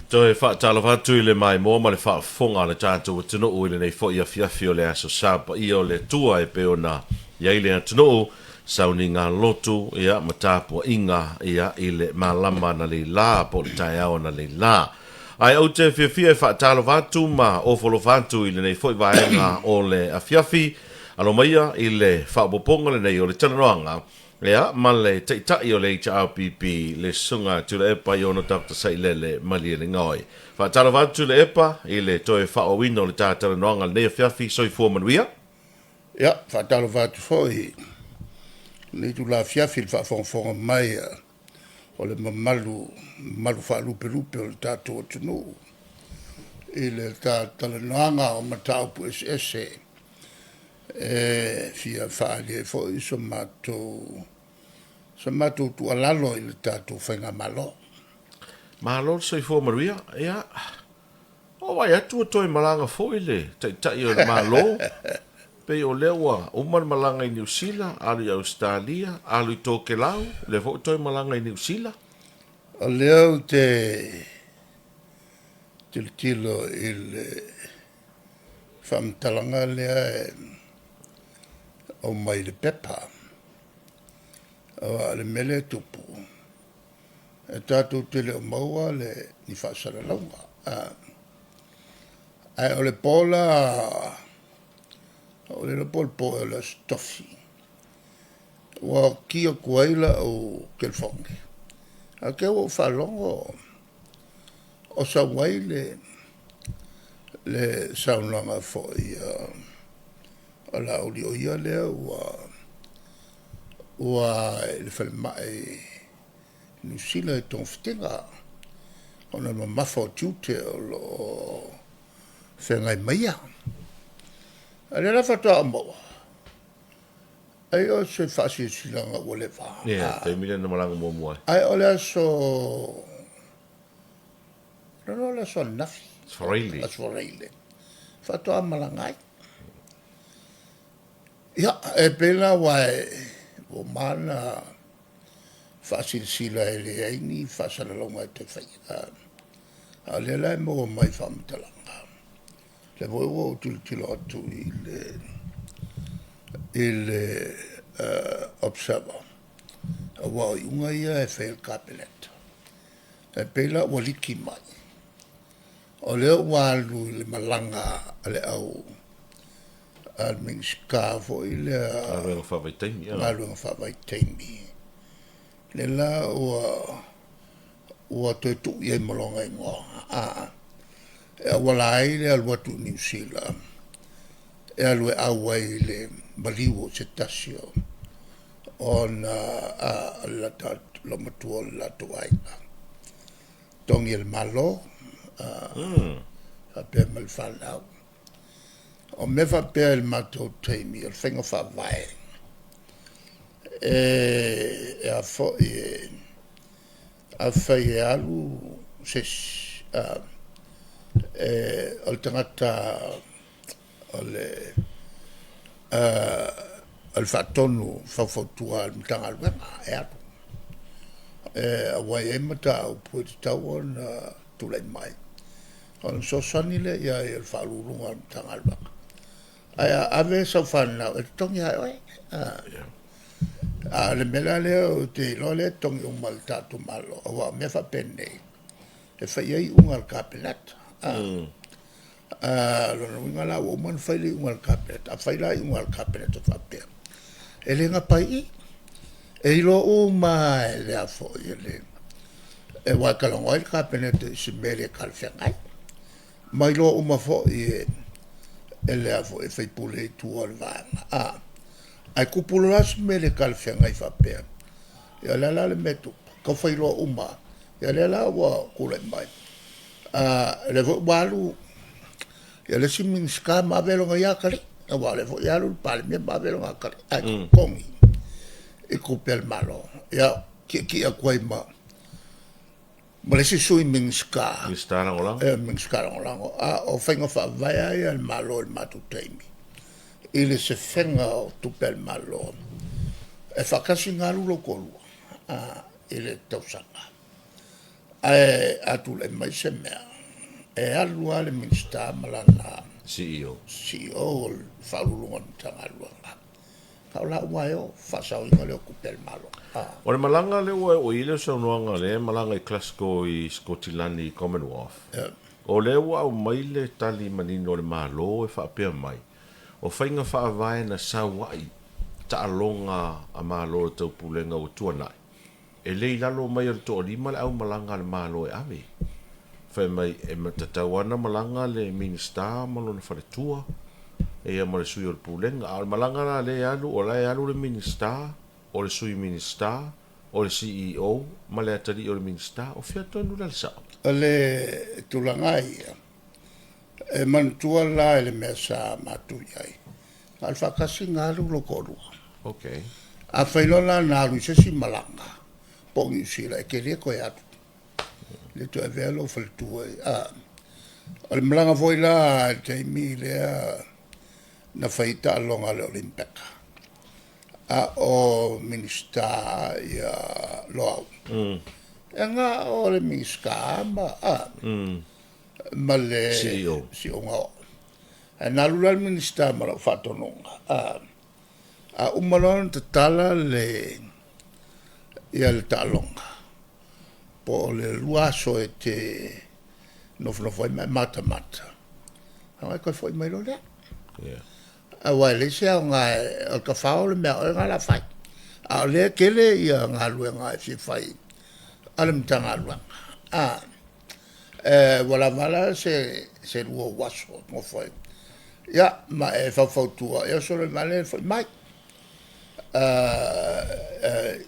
Toe faatalofa atu i le maimoa ma le faafofoga a le tatou atunuu i lenei foi afiafi o le Aso Sa paia o le Atua e pei ona i ai le atunuu, sauniga lotu ia ma tapuaiga ia i le malama analeila po o le taeao analeila. Ae ou te fiafia e faatalofa atu ma ofolofa atu i lenei foi vaega o le afiafi. Alo maia i le faaopoopoga lenei o le talanoaga Ia, ma le Taitai o le HRPP, le Susuga Tuilaepa Iono Doctor Sailele Malielegaoi. Faatalofa atu Tuilaepa i le toe faaauauina o le ta talanoaga i lenei afiafi. Soifua manuia. Ia, faatalofa atu foi i lenei itula afiafi i le faafogafoga mai o le mamalu, mamalu faalupelupe o le tatou atunuu i le ta talanoaga o mataupu eseese e fia faaali ai foi so matou tuualalo i le tatou Faigamalo. Malo le soifua manuia. Ia, ua vaai atu ua toe malaga foi le Taitai o le Malo, pei o lea ua uma le malaga i Niu Sila, alu i Ausetalia, alu i Tokelau, lea foi ua toe malaga i Niu Sila. O lea ou te tilotilo i le faamatalaga lea e aumai i le pepa, aua o le mea lea e tupu, e tatou te le o maua ni faasalalauga. Ae o le po la, ua ou le iloa po o le po ea o le Aso Tofi, ua ki atu ai lau telefoni, ae te i ua ou faalogo o sau ai le saunoaga foi a Laauli, o ia lea ua i le falemai i Niu Sila i togafitiga ona o le mamafa o tiute o lo o feagai ma ia. A o lea la faatoa ou maua, ai o se faasilasilaga ua leva. Ia, le taimi lea na malaga muamua ai. Ae o le aso Lona o le aso ananafi. Aso Faraile. Aso Faraile. Faatoa malaga ai. Ia, e pei la aua ua uma ona faasilasila e leai ni faasalalauga e toe faia, a o lea la e maua mai i faamatalaga, lea foi ua ou tilotilo atu i le Observer, aua o iuga ia e fai e le Kapeneta. E pei la ua liki mai, o lea ua alu i le malaga a le au a le Minisita foi lea Galuega Faavaitaimi. Galuega Faavaitaimi, lea la ua toe tuu i ai ma lona igoa e auala ai le alu atu i Niu Sila e alu e auai i le maliu o se tasi o ona loomatua o le latou aiga, totogi e le Malo faapea ma le fanau. O mea faapea i le matou taimi o le faiga faavae, e a foi afai e alu se isi o le tagata o le faatonu faufautua a le Matagaluega e alu, e auai ai mataupu e tatau ona tulai mai, ona fesoasoani lea i ai o le Ofisa Sili o Pulega o le Matagaluega. Ae a ave sau fanau, e totogi lava e oe. A o le mea la lea ou te iloa o lea e totogi uma e le tatou Malo, aua o mea faapenei e fai i ai iuga a le Kapeneta. O lona uiga la ua uma ona fai le iuga a le Kapeneta, a fai la iuga a le Kapeneta faapea, e le napa ai i i, e iloa uma lava e le a foi e le aua e talanoa ai le Kapeneta i se mea le talafeagai, ma iloa uma foi e le a foi e sui usufono i tua o le vaega. Ae tupu loa la se mea le talafeagai faapea, ia o le a la le mea e tupu? Tau fai loa uma lava. Ia lea la ua tulai mai, o lea foi ua alu le isi Minisita ma ave lona ia atalii, aua o lea foi e alu le Palemia ma ave lona atalii, ae totogi i tupe a le Malo. Ia, tietie atu ai ma le isi Sui Minisita. Minisita Lagolago. Ia, Minisita Lagolago. A o faiga faavae lava ia a le Malo i le matou taimi, i le sefega o tupe a le Malo, e faatasi ona alu lou toalua i le tausaga. Ae a tulai mai se mea, e alu lava le Minisita ma lana CEO. CEO o le Faauluuluga o le Matagaluega. A o la ua e o, faasaoina lea o tupe a le Malo. O le malaga lea ua oo i ai le saunoaga lea e malaga i Glasgow i Sikotilani i Commonwealth, o lea ua aumai le tali manino a le Malo e faapea mai, o faiga faavae na sau ai taaloga a Malo o le Taupulega ua tuanai, E le i lalo mai o le toalima le aumalaga a le Malo e ave. Fai mai, e tatau lava ona malaga le Minisita ma lona faletua, ia ma le sui o le Pulega. A o le malaga la lea e alu, o la e alu le Minisita, o le Sui Minisita, o le CEO ma le atalii o le Minisita. O fea tonu la le sao? O le tulaga ia, e manatua la i le mea sa matou i ai, Na o le faatasi na alu lou toalua. Okay. Afai loa la na alu i se isi malaga po o Niu Sila, e te le toe alu. Le toe avea lou faletua i, a. O le malaga foi la i le taimi lea na fai ai taaloga a le Olimpeka, a o Minisita ia Loau. E na o le Minisita ma, a, ma le CEO. CEO na oo. Ae na alu la le Minisita ma lau faatonuga, a, a uma loa ona tatala le, ia le taaloga, po o le 2 aso e te nofonofo ai ma e matamata, ona e toe foi mai loa lea. Yeah. Aua e leai se aoga, o le tafao le mea a oe na o le a fai. A o lea e tele ia galuega e fia fai a le Matagaluega. A, ua lava la se 2 ou aso e nofo ai, ia ma e faufautua, ia solo vale foi mai.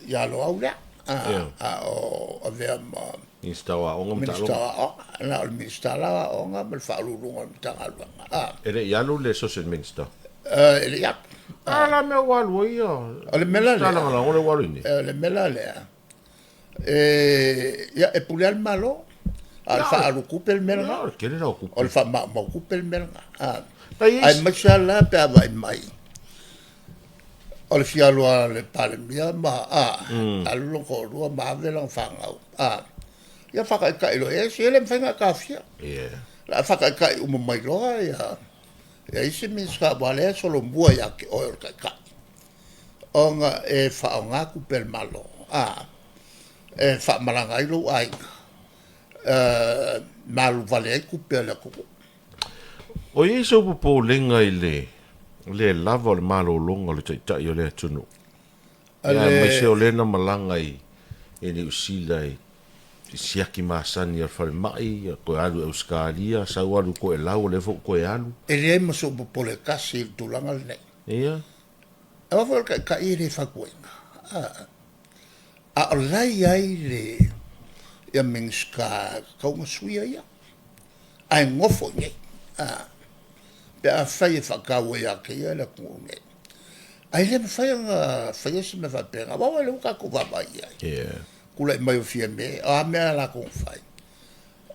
Ia Loau lea, a o avea ma Minista o Aoga ma Minista o Aoga, na o le Minista la o Aoga ma le Faauluuluga o le Matagaluega. E le i alu le Associate Minister? E le i alu. A la mea ua alu ai ia. O le mea la lea. Lagolago lea ua alu nei. O le mea la lea, e, ia, e pule lava le Malo, a o le faaalu tupe le mea lena. O le tele la o tupe. O le faamaumau tupe le mea lena. Aemaise lava la pe a vaai mai, o le fia alu a le Palemia ma a, alu lona toalua ma ave lana fanau, a, ia faataitai loa i ai, se e le mafai ona e taofia. Yeah. O le a faataitai uma mai loa ia, ia isi Minisita, aua o lea e solomua ia te oe o le taitai, ona e faaaoga tupe a le Malo, a, e faamalaga ai lou aiga, e malu vale ai tupe a le atunuu. O i ai sou popolega i le le lava o le malologa o le Taitai o le atunuu? Ia, aemaise o lea na malaga i Niu Sila i siaki masani a le falemai, ia toe alu i Ausetalia, sau alu i Toelau, o lea foi ua toe alu. E leai ma sou popole tasi i le tulaga lenei. Ia. Aua foi o le Taitai e le fautuaina. A o la e i ai le ia Minisita e tatau ona suia ia, ae nofo i inei, pe afai e faataua ia te ia le atunuu nei. Ae le mafai ona faia se mea faapena, aua o lea ua tatou vaavaai i ai. Yeah. Tulai mai o Fiame, o a mea a latou na fai?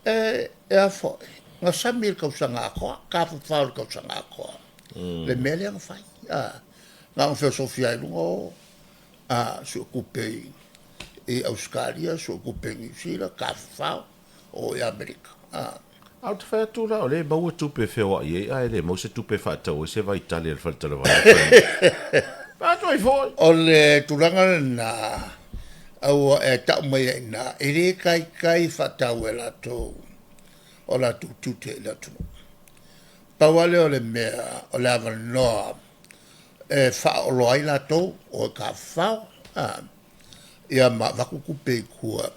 E a foi, na sami i le tausaga atoa, tafafao i le tausaga atoa, le mea lea na fai. Na ona feosofi lava i luga o a suetupe i Ausetalia, suetupe i Niu Sila, tafafao o i Amerika. A ou te fai atu la, o lea e maua tupe e feoai ai, ae le maua se tupe e faatau ai se vaitale a le faletalavai. Fai atu ai foi. O le tulaga lena, aua e tau mai ai i ina, e le taitai faatau e latou o latou tiute i le atunuu. Pau lava lea o le mea, o le avanoa e faaoloa ai latou o e tafafao, a, ia ma avatu tupe i tua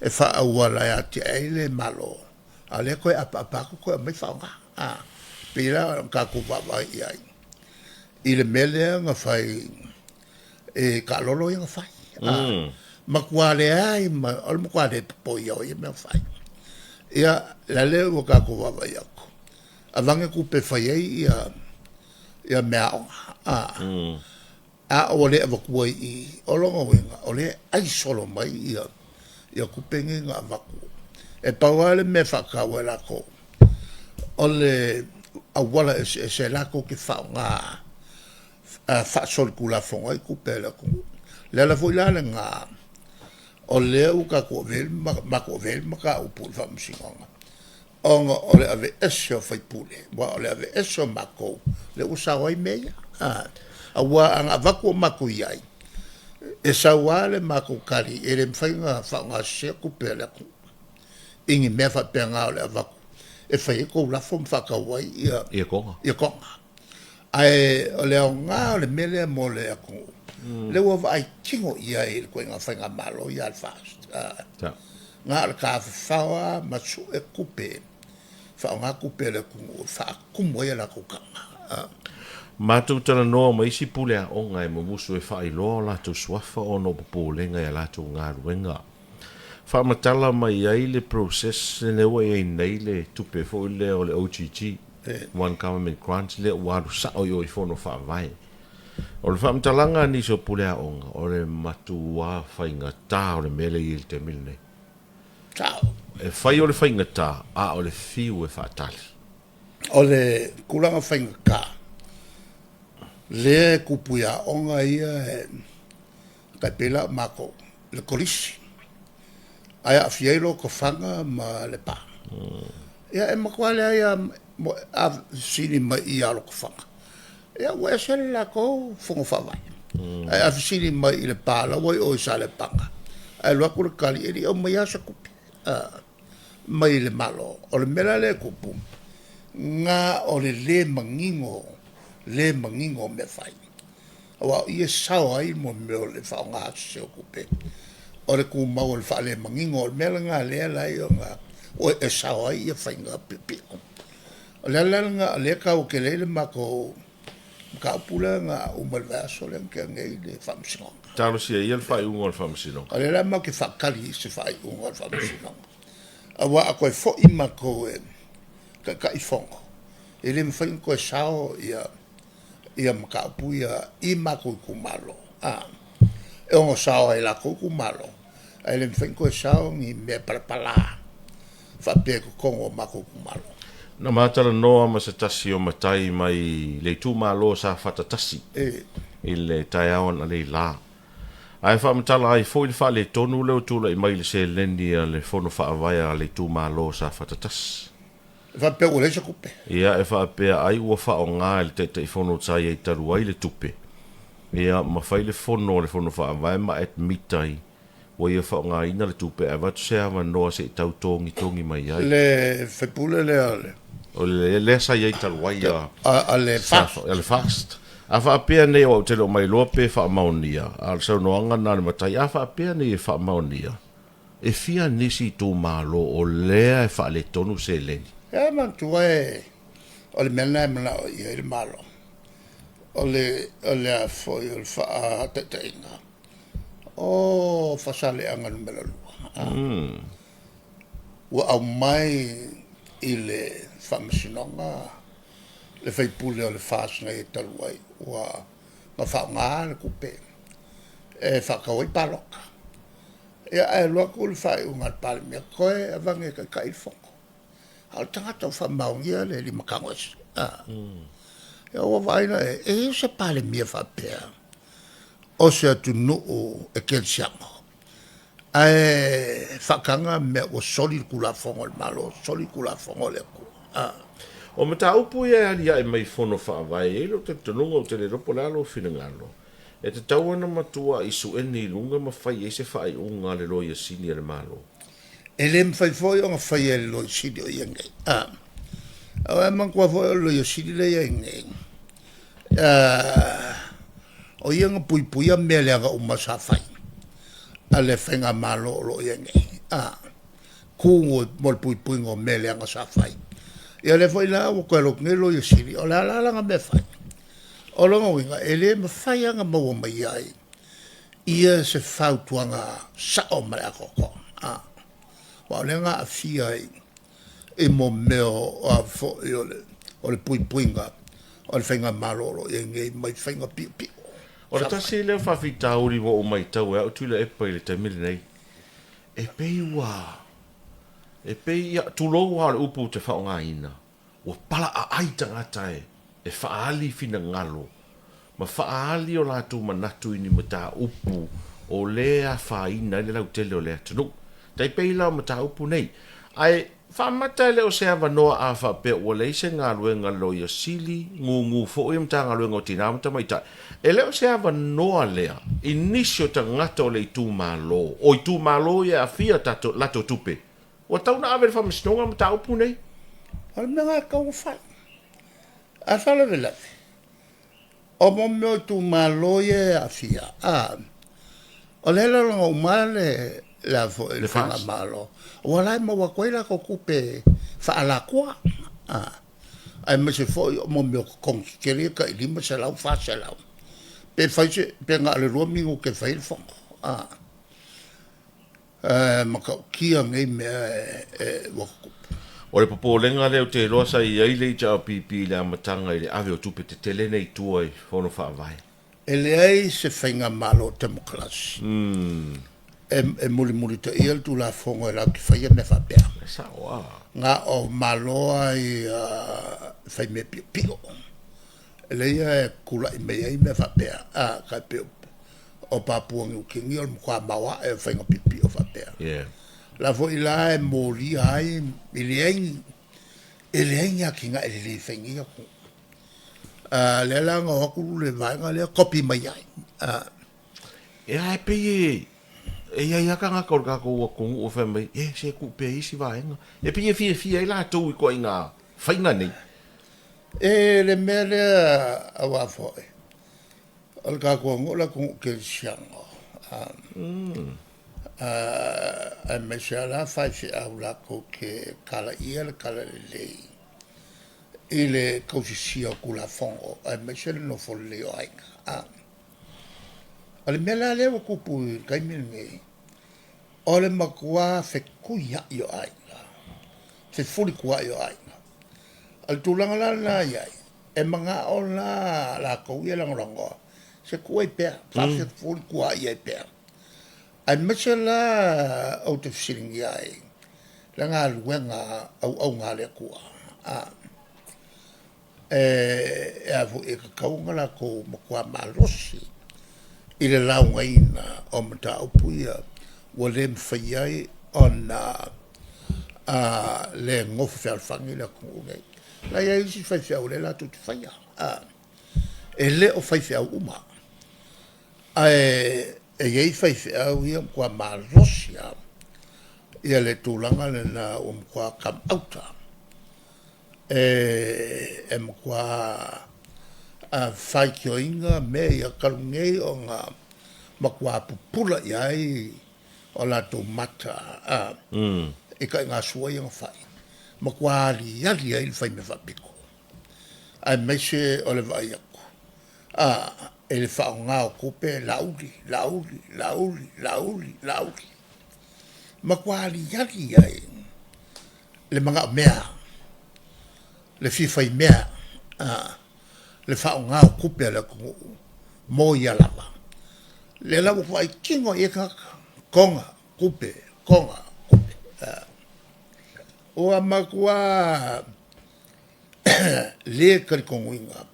e faaauala e atiae ai le Malo, a o lea e toe apaapa atu toe aumai faaaoga. A, pei la ona tatou vaavaai i ai i le mea lea na fai i taalolo ia na fai. A, matua leai ma, o le matua le popoia o ia mea na fai. Ia, la lea ua tatou vaavaai atu, aveane tupe e fai ai ia ia meaaoga, a, a ua le avatua i i, o lona uiga, o lea e ai solo mai ia, ia tupe nei na avatu. E pau lava le mea e faataua e latou, o le auala eseese latou te faaaoga faasolitulafono ai tupe a le atunuu. O le ala foi la lena O lea ua tatou avea ai le, matou avea ai le mataupu i le Faamasinoga, ona o le aveese o faipule, aua o le aveese o matou lea ua sao ai mea ia. Aua ana avatu o matou i ai, e sau lava le matou tali e le mafai ona faaaogasese tupe a le atunuu i ni mea faapena o le avatu e fai ai tou lafo ma faatau ai ia Ia toga. Ia toga. Ae o le aoga o le mea lea mo le atunuu, lea ua vaai tino i ai i le ituaiga faigamalo ia a le FAST. Na o le tafafao lava ma sue tupe, faaaoga tupe a le atunuu e faatumu ai a latou taga. Matou talanoa ma isi pule aoga e mumusu e faailoa o latou suafa ona o popolega i a latou galuega. Faamatala mai ai le process lea ua i ai nei le tupe foi lea o le OGG, One Government Grant, lea ua alu sao i o i Fono Faavae. O le faamatalaga a nisi o pule aoga, o le matua faigata o le mea lea e i ai i le taimi lenei. Sao. E fai o le faigata, a o le fiu e faatali. O le tulaga faigata lea e tupu i aoga ia e tai pei la o matou i le Kolisi, ae aafia ai Lotofaga ma Lepa. Ia e matua leai lava, a fesili mai ia Lotofaga, ia ua ese le latou fono faavae. Ae a fesili mai i Lepa la ua i o i Saleapaga, ae alu atu le tali e le i aumaia lava se tupe mai le Malo. O le mea la lea e tupu, na o le le manino, le manino o mea fai. Aua o i e sao ai mo mea o le faaaoga sese o tupe, o le tumau o le faalemanino. O le mea lena lea e ala ai ona e sao ai ia faiga piopio. O le ala lena o lea e taua tele ai le matou mataupu lea na uma i le vaiaso lea na tea nei i le Faamasinoga. Talosia ia le faaiuga o le Faamasinoga. O lea la matou te faatali i se faaiuga o le Faamasinoga, aua a toe foi matou e Taitaifono, e le mafai ona toe sao ia mataupu ia i matou itumalo, e ono sao ai i latou itumalo, ae le mafai ona toe sao ni mea palapala faapea i totonu o matou itumalo. Na ma talanoa ma se tasi o matai mai le itumalo o Safata 1 i le taeao analeila, ae faamatala ai foi le faaletonu lea ua tulai mai i le seleni a le Fono Faavae a le itumalo o Safata 1. E faapea ua leai se tupe. Ia, e faapea ai ua faaaoga e le Taitaifono sa i ai talu ai le tupe, ia, ma fai le fono a le Fono Faavae ma admit ai ua ia faaaogaina le tupe ae avatu se avanoa se i tau togitogi mai ai. Le faipule lea o le. O le lea sa i ai talu ai a. A le FAST. A le FAST. A faapea nei, aua ou te le o mailoa pe faamaonia, a o le saunoaga lena a le matai, a faapea nei e faamaonia, E fia nisi itumalo o lea e faaletonu seleni? E manatua e, o le mea lena e manao i ai le Malo, o le, o le a foi, o le faataitaiga, o Faasaleleaga Nu.2, ua aumai i le Faamasinoga le faipule o le FAST na i ai talu ai, ua na faaaoga le tupe e faatau ai palota. Ia, ae alu atu le faaiuga a le Palemia, toe aveane e taitai le fono. A o le tagata ua faamaonia le limatago ese. Ia ua vaai la i ai, e i ai se Palemia faapea o se atunuu e kerisiano, ae faataga mea ua soli le Tulafono a le Malo, soli le Tulafono a le Atua. O mataupu ia e aliae mai i Fono Faavae, e i ai lou talitonuga, ou te le iloa po o le a lou finagalo, E tatau ona matuai sueni i luga ma fai ai se faaiuga a le Loia Sili a le Malo. E le mafai foi ona faia e le Loia Sili o ia nei. Aua e manatua foi o le Loia Sili lea e i ai nei, o ia na puipuia mea leaga uma sa fai a le faigamalo o lo o i ai nei, tu mo le puipuiga o mea leaga sa fai. Ia lea foi la ua toe alu atu nei le Loia Sili, o le a la lana mea e fai? O lona uiga, e le mafai lava ona maua mai ai ia se fautuaga sao ma le atoatoa, aua o lea na aafia i mea o a foi o le puipuiga o le faigamalo o lo o i ai nei mai faiga piopio. O le tasi lea o faafitauli ua ou matau e au Tuilaepa i le taimi lenei, e pei ua, e pei, ia, tulou lava o le upu ou te faaaogaina, Ua palaaai tagata e faaali finagalo ma faaali o latou manatu i ni mataupu o lea e afaina ai le lautele o le atunuu. Tai pei la o mataupu nei. Ae faamata e le o se avanoa a faapea ua leai se galuega a le Loia Sili, gugu foi le Matagaluega o Tina ma Tamaitai. E le o se avanoa lea i nisi o tagata o le itumalo, o itumalo ia e aafia tatou, latou tupe. Ua tatau ona ave i le Faamasinoga le mataupu nei. O le mea lena e tatau ona fai. A o le faalavelave, o mo mea o itumalo ia e aafia, a, o lea e lagolago uma le, le a foi, le Faigamalo, aua o la e maua atu ai latou tupe faaalatua, a, aemaise foi o mo mea o totogi tetele ia tai $500, $400, pe fai se, pe na o le 2 minute e fai ai le fono, a. E matautia nei mea e ua tutupu. O le popolega lea ou te iloa sa i ai le HRPP i le amataga i le ave o tupe tetele nei i tua i Fono Faavae. E leai se faigamalo temokarasi e mulimulitaia le Tulafono e latou te faia mea faapea. E sao a. Na o Malo lava ia e fai mea piopio. Lea e tulai mai ai mea faapea, a, tai pei o Papua Niu Kini o le matua maoae o faiga piopio faapea. Yeah. La foi la e molia ai, e leai ni, e leai ni atinae lelei e fai i nei atunuu. A, lea la na o atu le vaega lea kopi mai ai. A. Ia, e pei e, e i ai lava tagata o le tatou atunuu e fai mai, e, se tuu pea i isi vaega. E pei e fiafia ai latou i ituaiga faiga nei. E le mea lea aua foi o le tatou atunuu o le atunuu kerisiano, aemaise lava la faifeau latou te talaia le talalelei i le tausisia o Tulafono aemaise le nofo lelei o aiga. O le mea la lea ua tupu i le taimi lenei, o le matua fetuiai o aiga, fefulituaai o aiga. O le tulaga la lena e i ai, e manao la latou ia e lagolagoa, se tuu ai pea, faafefulituaai ai pea. Aemaise la ou te fesiligia ai le galuega auauna a le Atua, a, e a foi e tatau ona latou matua malosi i le laugaina o mataupu ia ua le mafai ai ona le nofo fealofani le atunuu lenei. O la e i ai isi faifeau o lea latou te faia, e le o faifeau uma, ae e i ai faifeau ia ua matua malosi lava ia le tulaga lena ua matua come out lava, e matua faitioina mea ia talu nei ona matua pupula i ai o latou mata i ituaiga sua ia na fai, matua aliali ai le faimea faapito, aemaise o le vaai atu i le faaaoga o tupe, Laauli, Laauli, Laauli, Laauli, Laauli. Matua aliali ai le manaomea, le fia faimea, le faaaoga o tupe a le atunuu mo ia lava. Lea la ua vaai tino i ai tagata, toga tupe, toga tupe. Ua matua le talitonuina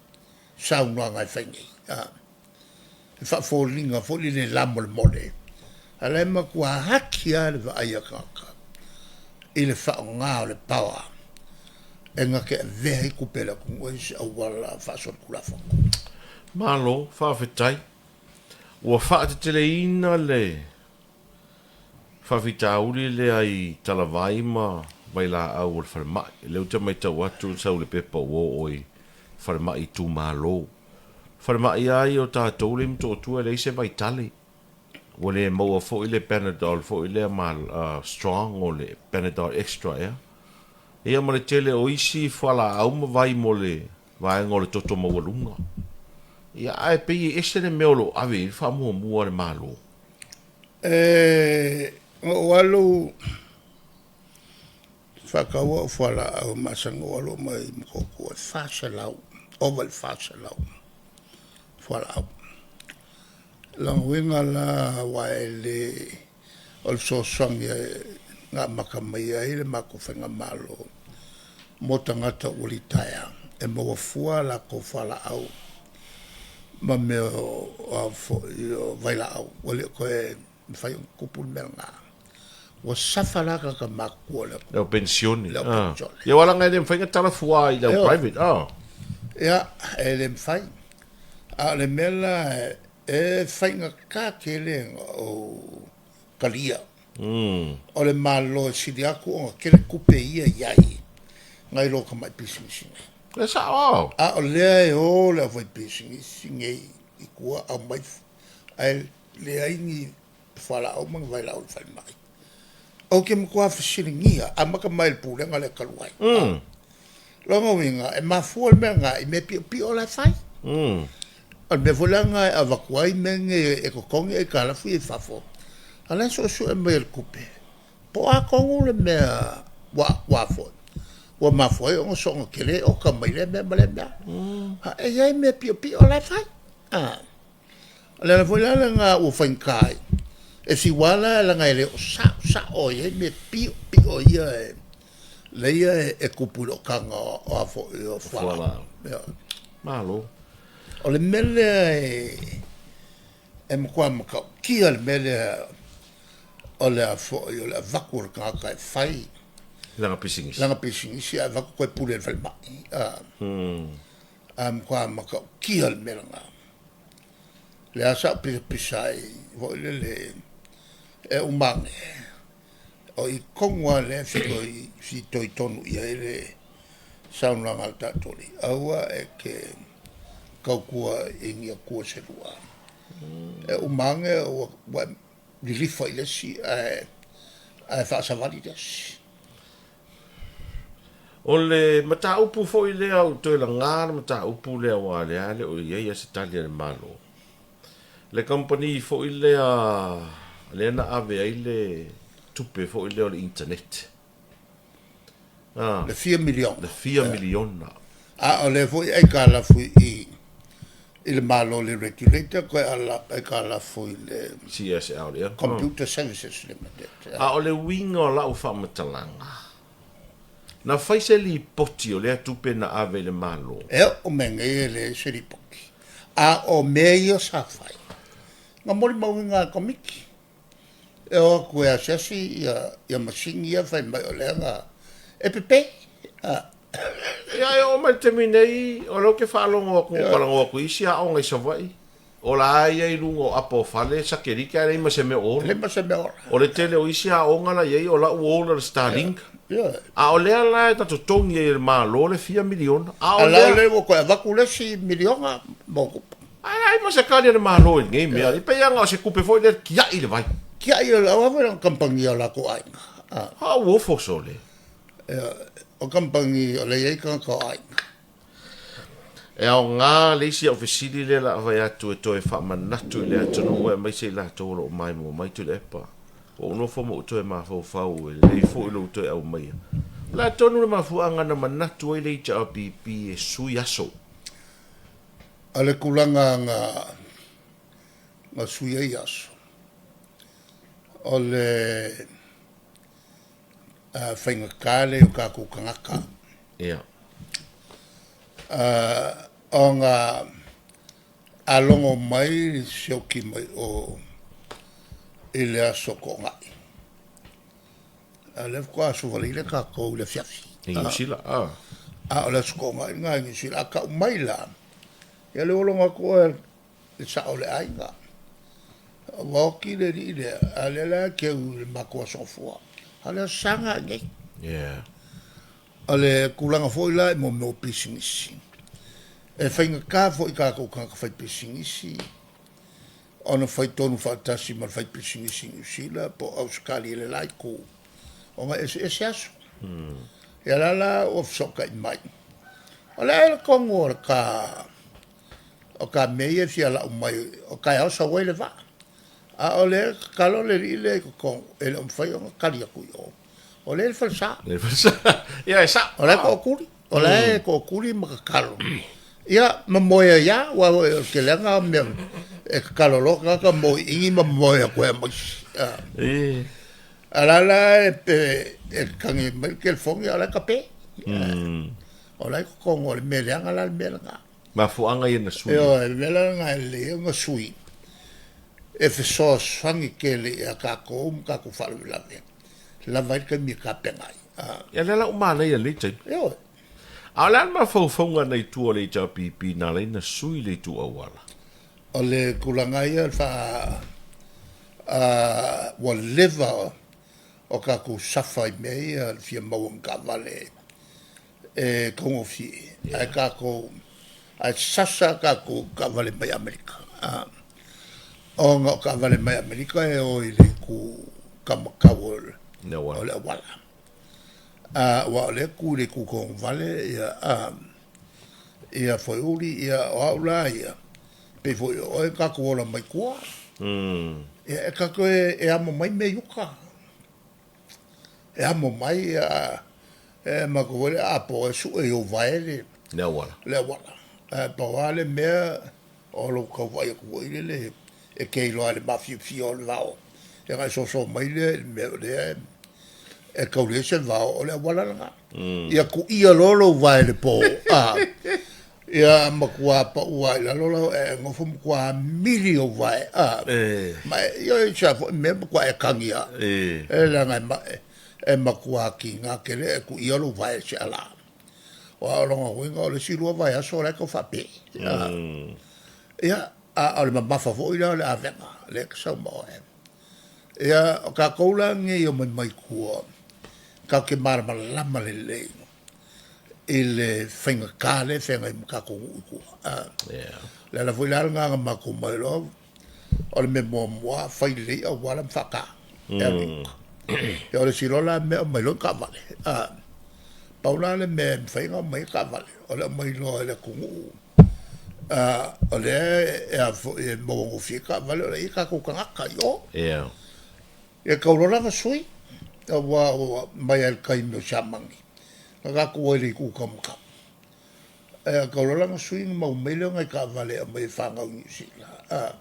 saunoaga e fai nei, e faafoliga foi le le lamolemole, a o la e matua ati lava le vaai a tagata i le faaaoga o le power e na te avea ai tupe a le atunuu e i se auala faasolitulafono. Malo, faafetai. Ua faateteleina le faafitauli lea i talavai ma vailaau o le falemai. O lea ou te matau atu sau le pepa ua oo i falemai itumalo. Falemai lava ia o tatou lea i Motootua e leai se vaitale. Ua le maua foi le Panadol foi lea ma strong o le Panadol extra ea. Ia ma le tele o isi fualaau ma vai mo le vaega o le toto maualuga. Ia ae pei e ese le mea o lo o ave i ai le faamuamua a le Malo. E na ou alu faatau au fualaau e masani ona ou alu au aumai i Motootua e 400, ova i le 400 fualaau. O lona uiga la aua e le o le fesoasoani na amata mai ai le matou faigamalo mo tagata ua litaea e maua fua a latou fualaau. ma mea o foi o vailaau, ua le o toe mafai ona tupu le mea lena. Ua safa la tagata matutua o le Le au penisione. Le au penisione. Ia aua leaga e le mafai ona tala fua i le au private. Ia, e le mafai. A o le mea la e faigata tele ona ou talia. O le Malo e sili atu ona tele tupe ia e i ai nai lo tamai pisinisi nei. E sao. A o lea e o le aufaipisinisi nei i tua aumai ae leai ni fualaau ma ni vailaau i le falemai. Ou te matua fesiligia, amata mai i le pulega lea talu ai. Lona uiga, e mafua le mea lena i mea piopio la e fai. O le mea foi la lena e avatu ai mea nei e totogi aitalafu ia i fafo, a o la e suesue mai e le tupe, po o a tonu le mea ua foi, ua mafua ai ona soona tele oka mai lea mea ma lea mea. E i ai mea piopio la e fai. O le ala foi la lena ua faigata ai, e fiu lava la leaga e le o sao sao e i ai mea piopio ia e lea e tupu i le okaga o a foi o fualaau. Malo. O le mea lea e matua matautia le mea lea o le a foi o le avatu o le tagata e fai lana pisinisi. Lana pisinisi ae avatu toe pule i le falemai. A matua matautia le mea lena. Lea sa ou pisapisa ai foi lele e uma ane, o i tonu lava lea e fitoitonu i ai le saunoaga a le tatou Alii, aua e te tautua i ni atua se lua. E uma ane ua e lilifa i le isi ae faasavali le isi. O le mataupu foi lea ua toe laga le mataupu lea aua o lea e le o i ai lava se tali a le Malo. Le kamupani foi lea lea na ave ai le tupe foi lea o le internet. Le fia miliona. Le fia miliona. A o lea foi aitalafu i i le Malo i le regulator toe aitalafu i le CSL, ia. Computer Services Limited. A o le uiga o lau faamatalaga, na fai se lipoti o lea tupe na ave i le Malo. E oo mai nei e leai se lipoti. A o mea ia sa fai, na molimauina e le Komiti. E o atu e asiasi ia masini ia fai mai o lea na e pepe. Ia e oo mai le taimi nei, o lea ou te faalogo atu, ua talanoa atu i isi aoga i Savaii, o la e i ai i luga o apa o fale satelite ae leai ma se mea o ola. Leai ma se mea o ola. O le tele o isi aoga la i ai o la ua ola le Starlink. A o lea la e na totogi ai e le Malo le fia miliona. A o lea ua toe avatu le isi miliona ma tupe. Ae leai ma se tali a le Malo i lenei mea. E pei lava na o se tupe foi lea e tiai le vai. Tiai le vai aua foi lana kamupani a o latou aiga. A ua ofo sole. O kamupani o lea e i ai tagata o aiga. E aoga le isi au fesili lea la fai atu e toe faamanatu i le atunuu aemaise i latou o lo o maimoa mai Tuilaepa. Ua ou nofo ma ou toe mafaufau e lelei foi lou toe aumaia. O le a tonu le mafuaaga na manatu ai le HRPP e sui aso? O le tulaga na sui ai aso, o le faigata lea i o tatou tagata. Ia. Ona a logo mai le sioki mai o i le aso Toonai, a o lea faatoa aso Faraile tatou i le afiafi. I Niu Sila, a. A o le aso Toonai lena i Niu Sila. A tau mai la, ia lea ua logo atu oe le sao o le aiga. Ua oti le alii lea, a o lea la e keu i le matou aso Gafua. A o le Aso Sa lena i inei. Yeah. O le tulaga foi la i mea o pisinisi, e faigata foi i tatou tagata faipisinisi ona fai tonu faatasi ma le faipisinisi i Niu Sila po o Ausetalia i le la itu, ona e eseese aso. Ia la la ua fesootai mai, o le a ea le tonu o le ta o ta mea ia e fia lau mai o taeao sau ai le vaa. A o lea e tatalo le alii lea i totonu, e le o mafai ona tali atu i o. O lea e i le falesa. Le falesa. Ia e sao. O la e tootuli. O la e tootuli ma tatalo. Ia, ma moe ai lava, aua o le tele lava na o mea e tatalo loa tagata moe i i ma moe atu ai ma isi. A la la e tagi mai le telefoni a o la e kape. O la e i totonu o le mea leaga la le mea lena. Mafuaaga ia na sui ai. Ioe, o le mea la lena e lelei ai ona sui, e fesoasoani tele ia tatou ma tatou faalavelave, lava ai le taimi e tapena ai. Ia lea la ua manaia i lenei taimi. Ioe. A o le a le mafaufauga na i tua o le HRPP na ala ai ona sui le itu auala? O le tulaga ia o le faa ua leva o tatou suffer i mea ia o le fia maua o ni taavale e taugofie, ae tatou, ae sasa a tatou taavale mai Amerika, ona o taavale mai Amerika e o i le itu taumatau o le auala. Aua o lea e tu i le itu togavale ia foeuli, ia o au la ia, pei foi o oe na tatou ola mai tua. Ia e tatou te amo mai mea i uta. E amo mai e matou foi lea a po e sue i ou vae le le auala. Le auala. Ae pau lava le mea o lou tau vaai atu foi lele e te iloa i le mafiafia o le vao, ia ona e soso mai lea i le mea o lea e tauli ai se vao, o le auala lena. Ia tuia loa lou vae i le po, ia matua pau lava i lalo lau ae e nofo matua mili ou vae, ma e, ioe, i sea foi mea matua e tagi lava. E leaga e matua tiga tele e tuia lou vae i se ala. Aua o lona uiga o le isi 2 vaiaso o la e tau faape. Ia, a o le mamafa foi la o le avega lea e te sau ma oe. Ia, o tatou la nei e omai mai tua, tatou te malamalama lelei i le faigata lea e feagai ma tatou nuu i tua. O le ala foi la lena na matou omai loa, o le mea muamua fai lelei auala ma faata e alu i uta. Ia o le isi loa la mea aumai loa ni taavale. Pau la le mea e mafai ona aumai ai taavale, o le aumai loa i le atunuu o lea e a foi e maua gofie ai taavale, o la e i ai tatou tagata i o. Ia tau loa la ona sui, aua ua mai lava i le taimi o Siamani, na tatou o ai i le itu taumatau. Ae tau loa la ona sui ona maua mai lea o nai taavale e aumai e fanau i Niu Sila,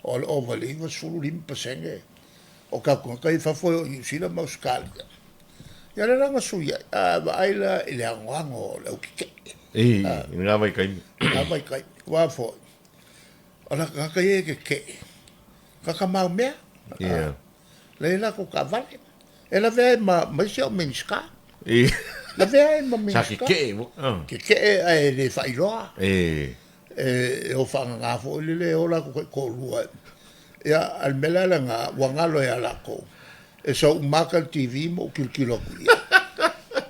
o le ova i le 95% o tatou tagata ia i fafo e o i Niu Sila ma Ausetalia. Ia lea la na sui ai, a vaai la i le anoano o le au tetee. I lena vaitaimi. I lena vaitaimi. Aua foi, o le tagata ia e tetee, tagata maumea. La e i ai latou taavale. E lavea ai ma isi au Minisita. Lavea ai ma Sa Minisita. tetee foi. Tetee ae le faailoa. E o faagaga foi lele e o latou taitoalua. Ia, a o le mea la lena, ua galo ia latou, e sau uma ata le TV ma ou tilotilo atu i ai.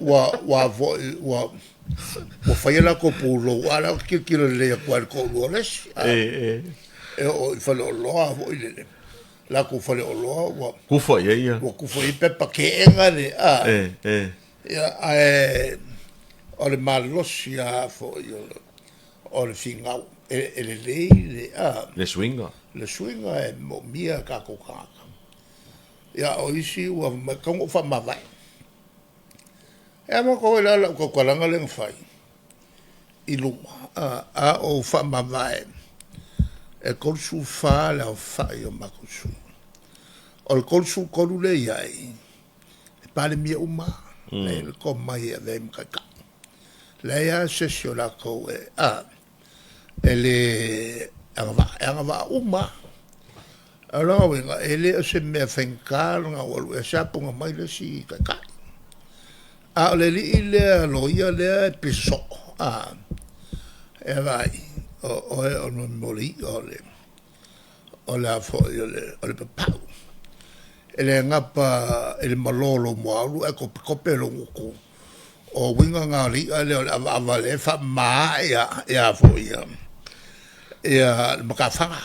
Ua, ua foi, ua, ua fai a latou pulou, a o lea ou te tilotilo lelei atu lava i le toalua o le isi. E oo i faleoloa foi lele, latou faleoloa ua Kufa i ai ia. Ua kufa i ai pepa keega le, a. Ia, ae o le malosi lava foi o le finau, e lelei le, a. Le suiga. Le suiga e moomia e tatou tagata. Ia, o isi ua fai mai, tatau ona ou faamavae. E a matou ai la lau tautalaga lea na fai i luma, a ou faamavae e 34 le aofai o matou sui. O le 33 lea e i ai, e Palemia uma lava, e i ai le tomai e avea ai ma taitai. Leai lava se isi o latou e, a, e le agavaa, e agavaa uma lava. O lona uiga, e le o se mea faigata ona ou alu ese ae puna mai le isi taitai. A o le alii lea loia lea e pisa soo, a, e vaai, o oe o le i'a o le, o le a foi o le, o le papau. E le gata i le malo o lou moaulu ae topetope lou gutu. O uiga na o le i'a lea o le avaava lea e faamama ia foi ia, ia le matafaga.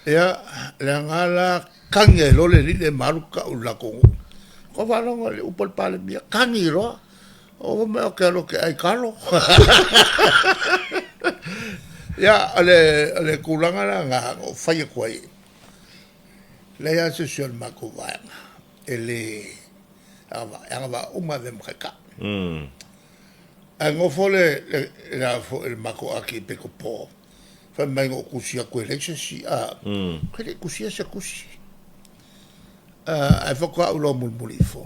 Ia, leaga la tagi ai loa le alii lea ma alu tau i le latou nuu. Ua ou faalogo i le upu a le Palemia, tagi loa, ou fai mai ou te alu ou te ai talo. Ia, o le tulaga la lena na ou fai atu ai, leai lava se isi o le matou vaega e le agavaa, e agavaa uma e avea ma taitai. Ae nofo le a foi le matou Akepekopo fai mai na ou tusi atu e leai se isi, a. Ou te le i tusia se tusi. Ae faatoa ou iloa mulimuli ifo,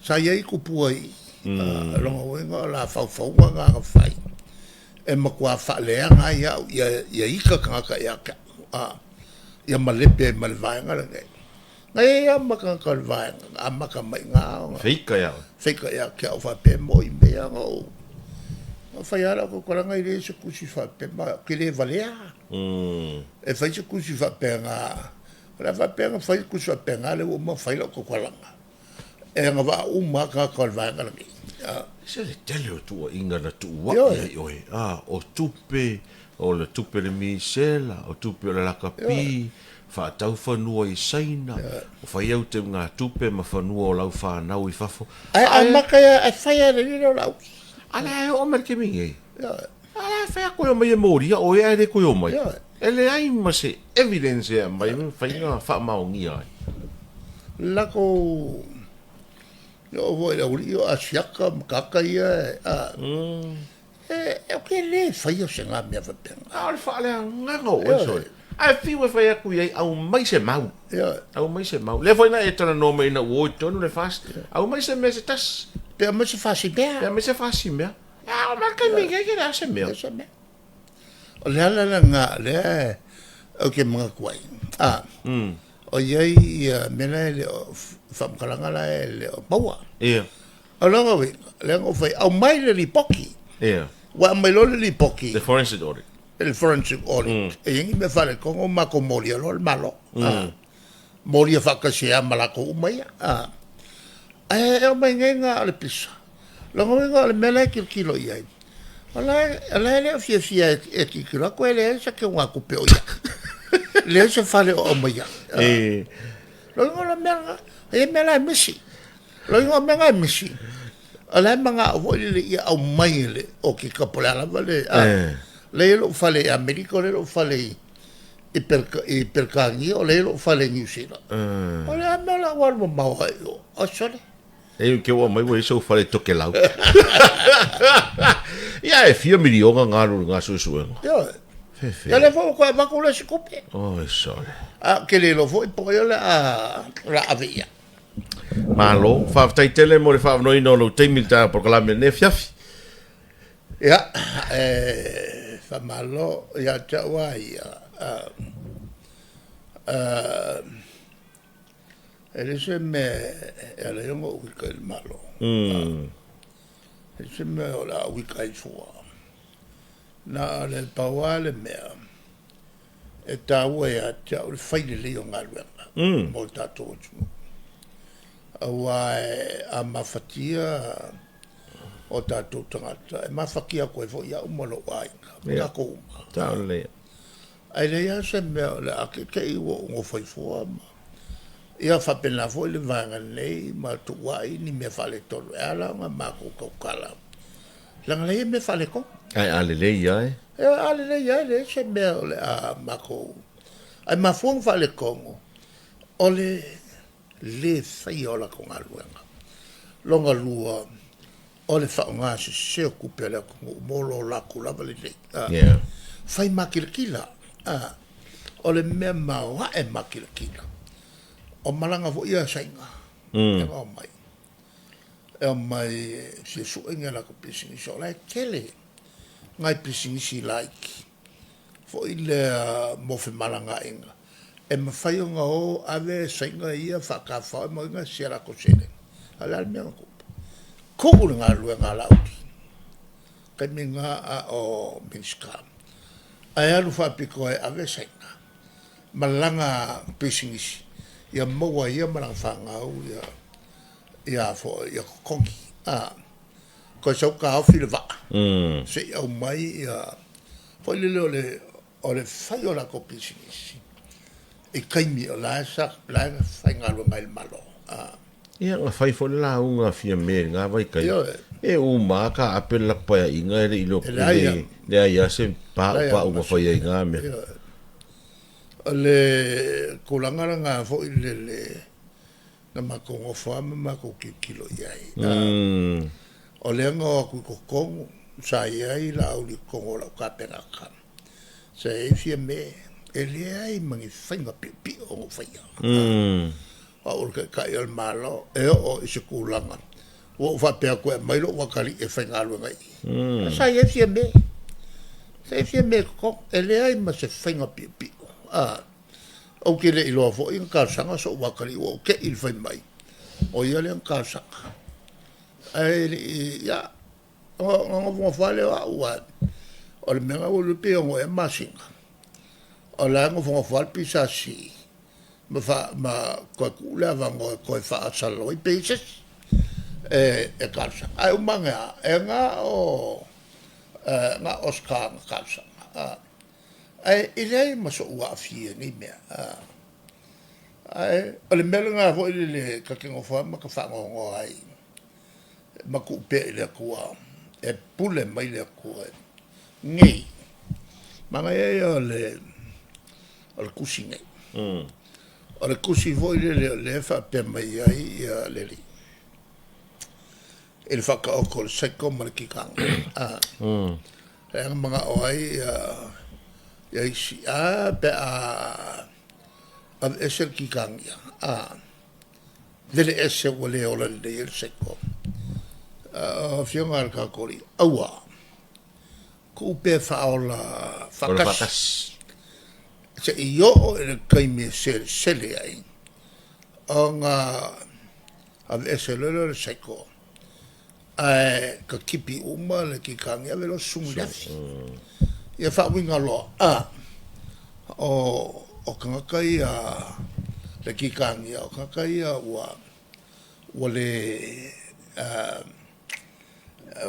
sa i ai tupua i i. O lona uiga o le a faufauga na na fai. E matua faaleaga ai au ia ia ika tagata ia te au, a, ia malepe ai ma le vaega lenei. Na i ai lava ma tagata o le vaega na amata mai i ina ona. Feika ia oe. Feika ia te au faapea e moi mea na ou na fai lava lau tautalaga e leai se tusi faapea ma ou te le valea. E fai se tusi faapena, o le a faapea ona fai le tusi faapena lea ua uma ona fai lau tautalaga. E agavaa uma lava tagata o le vaega lenei. Se le tele o tuuaiga na tuuai ai oe, a, o tupe, o le tupe le misela, o tupe o le lakapi, faatau fanua i Saina, o fai au teugatupe ma fanua o lau fanau i fafo. Ae amata ia, ae fai lava e le alii lea o Laauli. A lea e oo mai le taimi nei. A lea e fai atu e omai e molia oe ae le toe omai. E leai ma se evidence e aumai e mafai ona faamaonia ai. Latou e oo foi i le aualii o Asiata ma tagata ia a e ou te le faia se na mea faapena. A o le faaleagaga o oe sole. Ae fiu e fai atu i ai, aumai se mau. Aumai se mau. Lea foi na e talanoa mai ina ua o i totonu le FAST. Aumai se mea se tasi. Pe aumai se fasimea. Pe aumai se fasimea. A o mai le taimi nei, e leai se mea. Leai se mea. O le ala lena lea ou te manatu ai, a, o i ai ia mea la e le o, faamatalaga la e le o maua. Ia. O lona uiga, lea na ou fai, aumai le lipoti. Ia. Ua aumai loa le lipoti. The forensic audit. Le forensic audit. E i ai ni mea faaletonu, matou molia loa le Malo. Molia faatasi ai lava ma latou uma ia. Ae aumai nei na o le pisa. Lona uiga o le mea la e tilotilo i ai, o la e, o la e le o fiafia e tilotilo atu e leai se teugatupe o i ai. Leai se fale o aumaia. E. Lona uiga o le mea lena, e i ai mea la e misi. Lona uiga o mea na e misi, o la e manao foi lele ia aumai e le okika po o le a lava le, lea e i ai lou fale i Amerika, o lea e i ai lou fale i i Peretania, o lea e i ai lou fale i Niu Sila. O le a mea o le a ou alu mamao ai i o? Oi sole. E ke ua mai ua i sou fale i Tokelau. Ia e fia miliona ngā alu i ngā suesuega. Ioe. Fefe. Ia lea foi ua toe avatu le isi tupe. Oi sole. A ou te le iloa foi po o ai o le a ave i ai. Malo, faafetai tele mo le faaavanoaina o lou taimi i le taeao polokalame i lenei afiafi. Ia, e faamalo ia te au lava ia, e leai se mea e ala ai ona ou ita i le Malo. E leai se mea o le a ou ita ai fua. Na o le pau lava le mea e taua ia te au le fai lelei o galuega mo le tatou atunuu. Aua a mafatia o tatou tagata, e mafatia atu ai foi au ma lou aiga, ma tatou uma. Ae leai lava se mea o le a teitei ua ou nofo ai fua ma ia faapena foi le vaega nei ma tuuai ni mea faaletonu. E ala ona matou tautala, leaga leai mea faaletonu. Ae a lelei lava e. Ioe, a lelei lava e leai se mea o le a matou. Ae mafua ona faaletonu, o le le faia o latou galuega. Lona lua, o le faaaoga sese o tupe a le atunuu mo lo latou lava lelei. Yeah. Fai makilatila. O le mea maoae makilatila, o malaga foi ia a Saina, e omai, e omai e fia sue ni a latou pisinisi, o la e tele nai pisinisi laiti foi lea mo femalagaaiga, e mafai ona o ave Saina ia faatafao ma ina si a latou seleni. A o le a le mea na tupu? Tuu le galuega a Laauli, taimi lena a o Minisita, ae alu faapitoa e ave Saina ma lana pisinisi ia maua e ia ma lana fanau ia ia foi ia totogi. A toe sau taofi le vaa se i aumai ia foi lele o le o le fai o latou pisinisi i taimi o la e sa la e faigaluega ai le Malo. A. Ia, na fai foi le lauga a Fiame i lena vaitaimi. Ioe. E uma lava ka ape le latou paeaiga e le i iloa, E leai lava. leai lava se paupau na faia i na mea. Ioe. O le tulaga lena foi lele na matou nofo lava ma matou tilotilo i ai. O lea na o atu i totonu, sa i ai Laauli i totonu o lau Kapeneta, sa i ai Fiame, e leai ma ni faiga piopio na ou faia. O au o le Taitai o le Malo, e oo i se tulaga ua ou faapea atu e aumai lou atalii e faigaluega i i. Sa i ai Fiame. Se i fia mea i e leai ma se faiga piopio. A, ou te le iloa foi na talosaga so'u atalii ua ou te'i i le fai mai o ia lea na talosaga. Ae le i, ia, ona nofonofo lava lea o au, aua o le mea lena ua ou iloa pe 6 ea masina, o la e nofonofo lava le PSC ma ma toe tuu le avanoa e toe faasalalau ai pe i ai se isi e talosaga. Ae uma ane lava, e na o Oscar na talosaga. Ae e leai ma sou aafia i nei mea. Ae o le mea lena foi lele ta te nofo lava ma ta faanoanoa ai ma tuu pea i le Atua e pule mai le Atua nei. Manaia ia o le tusi nei. O le tusi foi lele o lea e faapea mai ai le Alii i le faataoto o le saiko ma le kikaga. Lea na manao ai ia isi, a pe a aveese le kikagia, vele ese ua le ola lelei ai le saiko. O Afioga a le tatou Alii, aua, tuu pea e faaola faatasi, seia oo i le taimi e selesele ai, ona aveese loa lea o le saiko, ae tatipi uma le kikagi ave loa susugu i le afi. Ia faauiga loa, a, o tagata ia le kikagia, o tagata ia ua ua le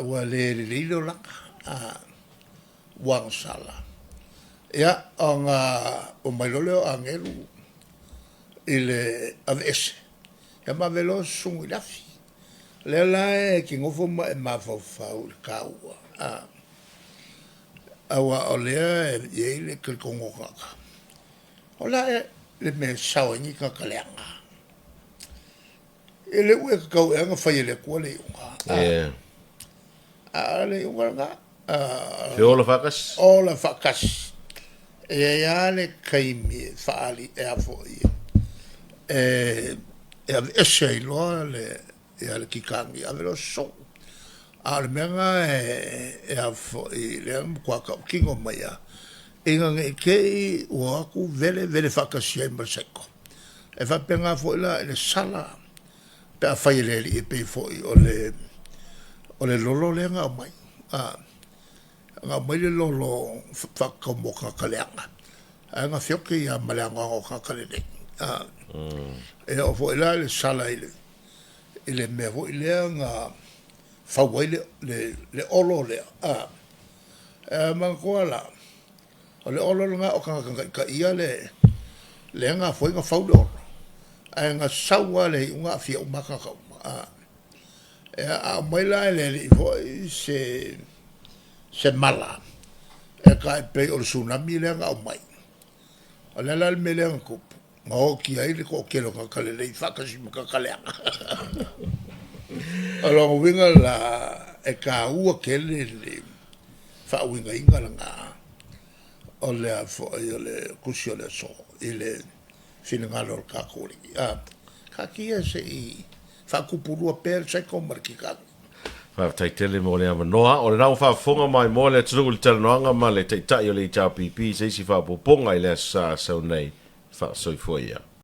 ua le lelei le olaga, ua agasala. Ia, ona omai loa lea o agelu i le aveese, ia ma ave loa susugu i le afi. O lea la e te nofo ma e mafaufau i le taua, aua o lea e i ai le talitonuga o tagata, o le a ea le mea e sao ai ni tagata leaga? E le ua tatau ea ona fai e le Atua le iuga? A o le iuga lena. Feola faatasi. Ola faatasi. E i ai lava le taimi e faaali e a foi e aveese ai loa le ia le kikagi ave loa sosoo. A o le mea lena e a foi lea na matua tautino mai lava, ina ne i te i ua o atu vele, vele faatasi ai ma le saiko. E faapena foi la i le sala pe a fai e le alii e pei foi o le o le lolo lea na aumai. Na aumai le lolo faatatau mo tagata leaga, ae na feoki lava ma le anoano o tagata lelei. E oo foi la i le sala i le mea foi lea na fau ai le olo lea, e manatua la, o le olo lena o tagata na taitaia lea na afua ai ona fau le olo, ae na sau lava i le iuga aafia uma lava tagata uma. A aumai la e le Alii foi se mala e tai pei o le Tsunami lea na aumai, o le a la le mea lea na tupu? Na oti ai le toatele o tagata lelei faatasi ma tagata leaga. O lona uiga la, e taua tele le faauigaina lena o le a foi o le tusi o le aso i le finagalo o le tatou Alii. Taatia se i faatupulua pea le saiko ma le kikagi. Faafetai tele mo le avanoa. O lena ua faafofoga maimoa le atunuu i le talanoaga ma le Taitai o le HRPP i se isi faaopoopoga i le Aso Sa a sau nei. Faasoifua ia.